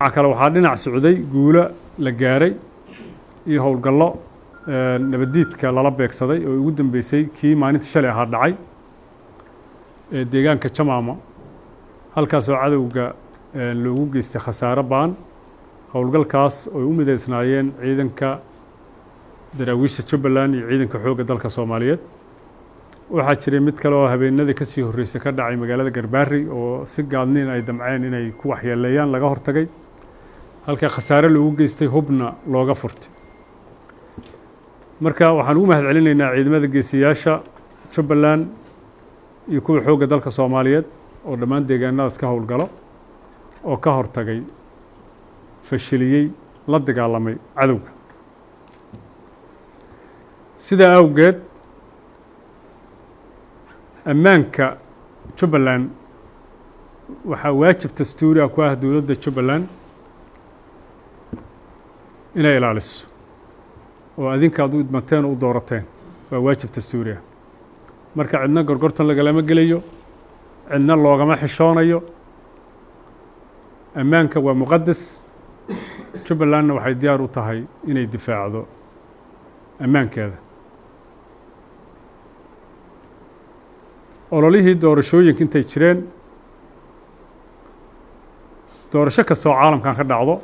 Dhinaca kale, waxaa dhinac socday guulo la gaaray iyo howlgallo nabaddiidka lala beegsaday, oo ugu dambeysay kii maalinta shalay ahaa dhacay ee deegaanka Jamaama, halkaasoo cadowga loogu geystay khasaaro baan. Howlgalkaas oy u midaysnaayeen ciidanka Daraawiishta Jubbaland iyo ciidanka Xoogga Dalka Soomaaliyeed. Waxaa jiray mid kale oo habeenadii kasii horreysay ka dhacay magaalada Garbaari, oo si gaadniin ay damceen inay ku waxyeeleeyaan, laga hortagay, halka khasaare loogu geystay, hubna looga furtay. Marka waxaan ugu mahad celinaynaa ciidamada geesiyaasha Jubbaland iyo kuwa Xoogga Dalka Soomaaliyeed oo dhammaan deegaanadaas ka howlgalo oo ka hortagay, fashiliyey, la dagaalamay cadowga. Sidaa awgeed, ammaanka Jubbaland waxaa waajib dastuuri ah ku ah dowladda Jubbaland inay ilaaliso, oo adinka ad u idmateen oo u doorateen. Waa waajib dastuuri ah. Marka cidna gorgortan lagalama gelayo, cidna loogama xishoonayo. Ammaanka waa muqadas. Jubbalandna waxay diyaar u tahay inay difaacdo ammaankeeda. Ololihii doorashooyinka intay jireen, doorasho kasta oo caalamkan ka dhacdo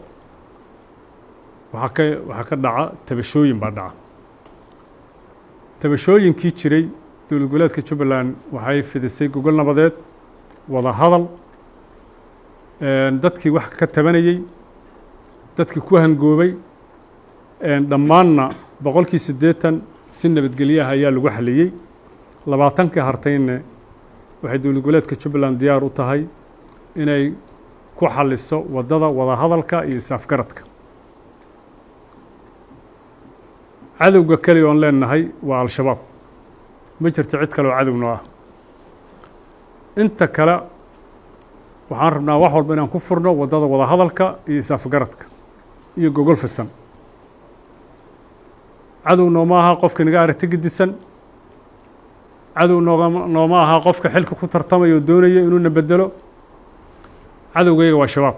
waxaa ka dhaca tabashooyin baa dhaca. Tabashooyinkii jiray, dowlad goboleedka Jubbaland waxay fidisay gogol nabadeed, wada hadal, dadkii wax ka tabanayey, dadkii ku hangoobay dhammaanna 80% si nabadgelyaha ayaa lagu xaliyey. 20kii hartayne waxay dowlad goboleedka Jubbaland diyaar u tahay inay ku xaliso waddada wadahadalka iyo is-afgaradka. Cadowga keliya oon leenahay waa Al-Shabaab. Ma jirto cid kale oo cadow noo ah. Inta kale waxaan rabnaa wax walba inaan ku furno waddada wadahadalka iyo is-afgaradka iyo gogol fisan. Cadow nooma aha qofka naga aragti gedisan. Cadow nooma aha qofka xilka ku tartamaya oo doonaya inuuna bedelo. Cadowgayga waa Shabaab.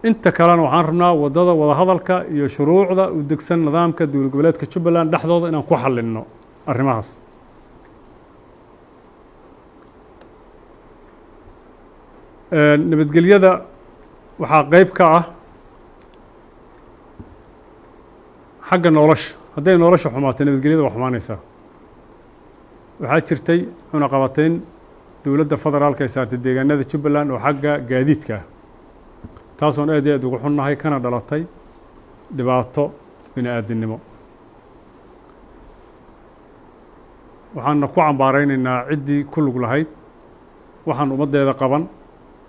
Inta kalena waxaan rabnaa waddada wadahadalka iyo shuruucda u degsan nidaamka dowlad goboleedka Jubbaland dhexdooda inaan ku xalinno arrimahaas. Nabadgelyada waxaa qeyb ka ah xagga nolosha. Hadday nolosha xumaato, nabadgelyada waa xumaanaysaa. Waxaa jirtay cunaqabateyn dowladda federaalka ay saartay deegaanada Jubbaland oo xagga gaadiidka ah, taasoon aad iyo aad ugu xunnahay, kana dhalatay dhibaato bini aadinimo. Waxaana ku cambaaraynaynaa ciddii ku lug lahayd, waxaan ummaddeeda qaban,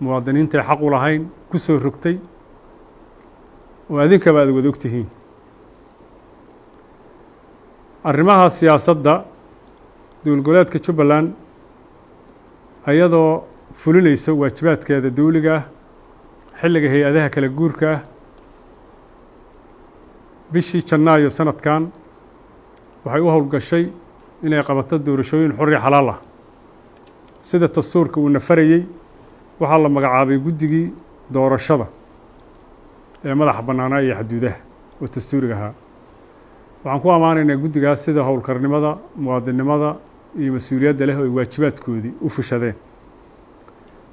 muwaadiniintay xaq u lahayn ku soo rogtay, oo adinkaba aad wada og tihiin. Arrimaha siyaasadda, dowlad goboleedka Jubbaland ayadoo fulinaysa waajibaadkeeda dawliga ah xilliga hay-adaha kala guurka ah, bishii Janaayo sanadkan waxay u howlgashay inay qabato doorashooyin xor iyo xalaal ah sida dastuurka uuna farayey. Waxaa la magacaabay guddigii doorashada ee madaxa bannaanaa iyo xaduudaha oo dastuuriga ahaa. Waxaan ku ammaanaynaa guddigaas sida howlkarnimada, muwaadinnimada iyo mas-uuliyadda leh oo ay waajibaadkoodii u fushadeen.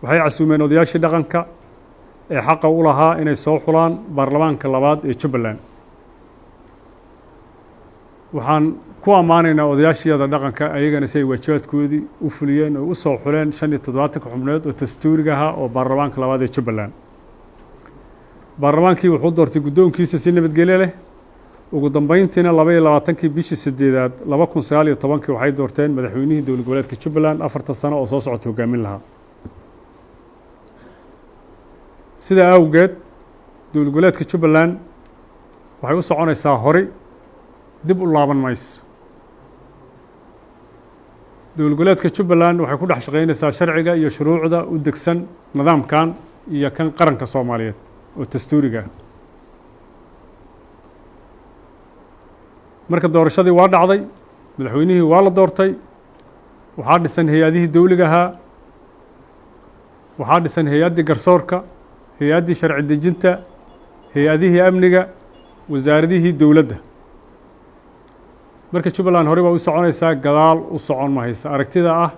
Waxay casuumeen odayaashii dhaqanka ee xaqa u lahaa inay soo xulaan baarlamaanka labaad ee Jubbaland. Waxaan ku ammaanaynaa odayaashiyada dhaqanka ayagana si ay waajibaadkoodii u fuliyeen oo u soo xuleen 75ka xubnood oo dastuuriga ahaa oo baarlamaanka labaad ee Jubbaland. Baarlamaankii wuxuu doortay guddoonkiisa si nabadgelyo leh. Ugu dambeyntiina 22kii bishii sideedaad 2019kii waxay doorteen madaxweynihii dowlad goboleedka Jubbaland 4ta sano oo soo socota hogaamin lahaa. Sidaa awgeed, dowlad goboleedka Jubbaland waxay u soconaysaa hori, dib u laaban mayso. Dowlad goboleedka Jubbaland waxay ku dhex shaqaynaysaa sharciga iyo shuruucda u degsan nidaamkan iyo kan qaranka Soomaaliyeed oo dastuuriga ah. Marka doorashadii waa dhacday, madaxweynihii waa la doortay, waxaa dhisan hay-adihii dawliga ahaa, waxaa dhisan hay-addii garsoorka, hay-addii sharci dejinta, hay-adihii amniga, wasaaradihii dowladda. Marka Jubbaland horey baa u soconaysaa, gadaal u socon mahaysa. Aragtida ah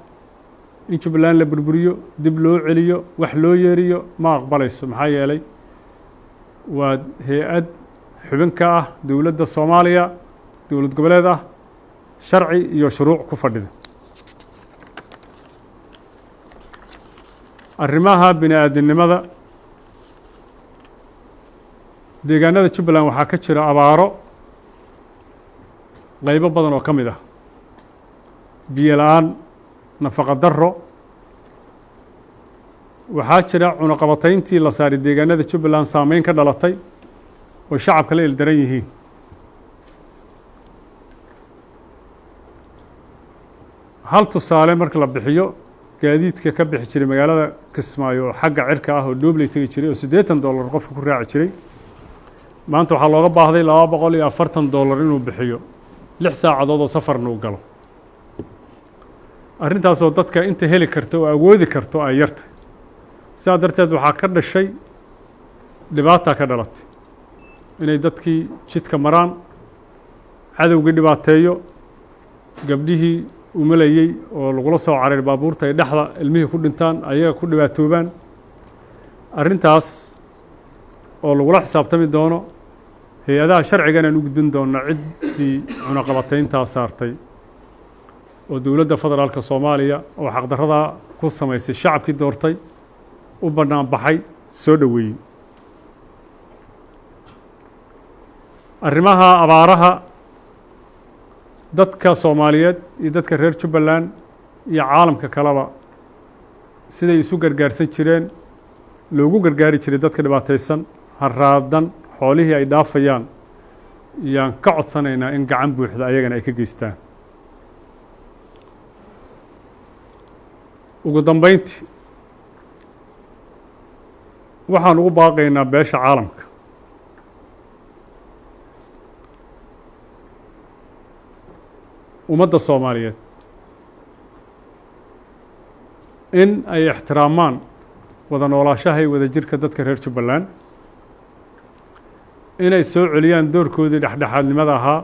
in Jubbaland la burburiyo, dib loo celiyo, wax loo yeeriyo, ma aqbalayso. Maxaa yeelay waa hay-ad xubin ka ah dowladda Soomaaliya, dowlad goboleed ah, sharci iyo shuruuc ku fadhida. Arrimaha bini aadinimada, deegaanada Jubbaland waxaa ka jira abaaro qaybo badan oo ka mid ah, biyo la-aan, nafaqa darro. Waxaa jira cunaqabatayntii la saaray deegaanada Jubbaland saameyn ka dhalatay oo shacabka la ildaran yihiin. Hal tusaale marka la bixiyo, gaadiidka ka bixi jiray magaalada Kismaayo oo xagga cirka ah oo Dhobley tegi jiray oo $80 qofka ku raaci jiray, maanta waxaa looga baahday $240 inuu bixiyo, 6 saacadood oo safarna uu galo. Arrintaasoo dadka inta heli karta oo awoodi karto ay yartay. Sidaa darteed waxaa ka dhashay dhibaata ka dhalatay inay dadkii jidka maraan, cadowgii dhibaateeyo, gabdhihii umalayey oo lagula soo cararay baabuurta ay dhexda ilmihii ku dhintaan, ayaga ku dhibaatoobaan. Arrintaas oo lagula xisaabtami doono hay-adaha sharcigan aan u gudbin doona ciddii cunaqabatayntaa saartay oo dowladda federaalka Soomaaliya oo xaqdarradaa ku samaysay shacabkii doortay u bannaan baxay soo dhoweeyey. Arrimaha abaaraha, dadka Soomaaliyeed iyo dadka reer Jubbaland iyo caalamka kaleba siday isu gargaarsan jireen loogu gargaari jiray dadka dhibaataysan, haraadan, xoolihii ay dhaafayaan, yaan ka codsanaynaa in gacan buuxda ayagana ay ka geystaan. Ugu dambeyntii waxaan ugu baaqaynaa beesha caalamka ummadda Soomaaliyeed in ay ixtiraamaan wada noolaashaha iyo wada jirka dadka reer Jubbaland, inay soo celiyaan doorkoodii dhexdhexaadnimada ahaa,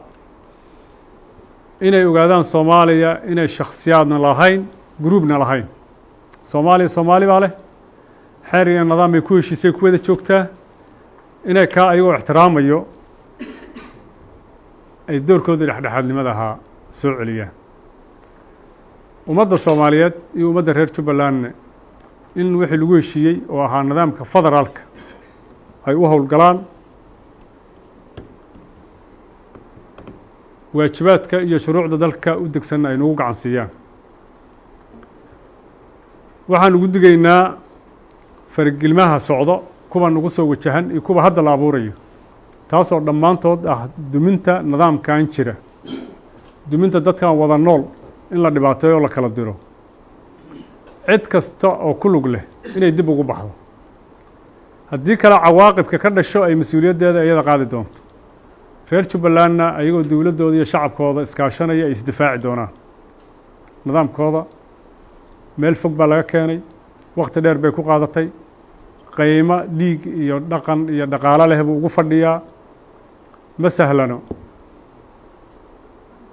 inay ogaadaan Soomaaliya inay shakhsiyaadna lahayn, gruubna lahayn. Soomaaliya Soomaali baa leh, xeer iyo nidaam bay ku heshiisay ku wada joogtaa. Inay kaa ayagoo ixtiraamayo ay doorkoodii dhexdhexaadnimada ahaa soo celiyaan. Ummadda Soomaaliyeed iyo ummadda reer Jubbalandna in wixii lagu heshiiyey oo ahaa nidaamka federaalka ay u howlgalaan, waajibaadka iyo shuruucda dalka u degsanna ay nagu gacan siiyaan. Waxaan ugu digaynaa faragelmaha socdo, kuwa nagu soo wajahan iyo kuwa hadda la abuurayo, taasoo dhammaantood ah duminta nidaamkan jira, duminta dadkan wada nool in la dhibaateeyo oo la kala diro. Cid kasta oo ku lug leh inay dib ugu baxdo, haddii kale cawaaqibka ka dhasho ay mas-uuliyaddeeda iyada qaadi doonto. Reer Jubbalandna ayagoo dowladdooda iyo shacabkooda iskaashanaya ay isdifaaci doonaan. Nidaamkooda meel fog baa laga keenay, waqti dheer bay ku qaadatay, qiimo dhiig iyo dhaqan iyo dhaqaalo leh buu ugu fadhiyaa. Ma sahlano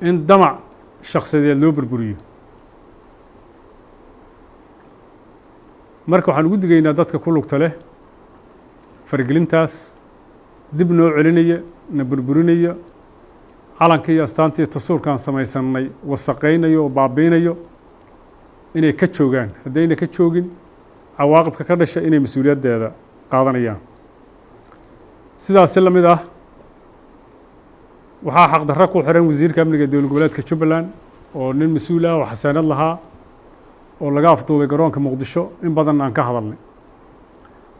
in damac shakhsiyadeed loo burburiyo. Marka waxaan ugu digaynaa dadka ku lugta leh faragelintaas dib noo celinaya, na burburinaya, calanka iyo astaanta iyo tasuurkaan samaysannay wasaqaynayo oo baabiinayo, inay ka joogaan. Haddayna ka joogin, cawaaqibka ka dhasha inay mas-uuliyaddeeda qaadanayaan. Sidaasi la mid ah waxaa xaqdarro ku xiran wasiirka amniga dowlad goboleedka Jubbaland oo nin mas-uul ah oo xasaanad lahaa oo laga afduubay garoonka Muqdisho. In badan aan ka hadalnay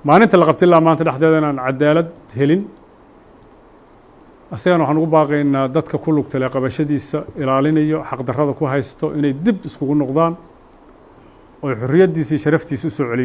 maalinta la qabtay ilaa maanta dhexdeeda inaan cadaalad helin. Asagana waxaan ugu baaqaynaa dadka ku lugta leh qabashadiisa, ilaalinayo, xaqdarrada ku haysto, inay dib iskugu noqdaan oo xorriyaddiisa iyo sharaftiisa u soo celiyaan.